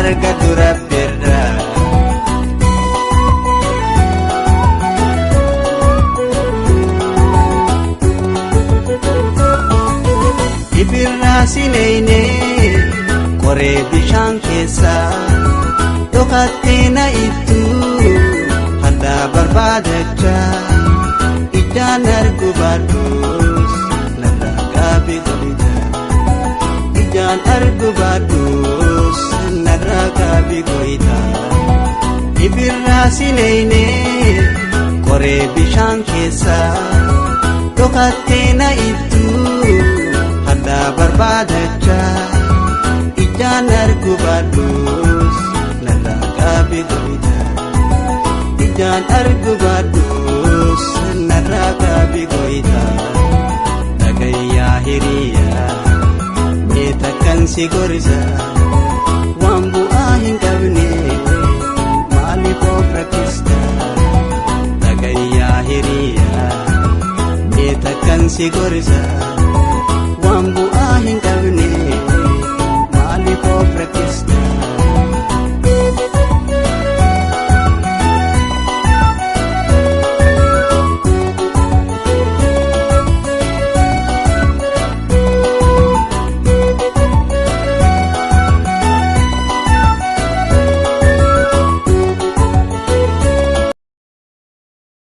Argatu Rabbirraa. Ibirraa sineynee qoree bishaan keessaa dhokattee na ittuu haddaa barbaadachaa ijaan argu baadhuus narraa qaabe goyita ijaan argu baadhuus narraa qaabe goyita. Ibirraa sineynee qoree bishaan keessaa dhokattee na ittuu haddaa barbaadachaa ijaan argu baadhuus narraa qaabe goyita ijaan argu baadhuus narraa qaabe goyita. Dhagayyaa hiriyaa mee takkan si gorsa waan bu'aa hin qabne maaliif of rakkista. Dhagayyaa hiriyaa mee takkan si gorsa waan bu'aa hin qabne maaliif of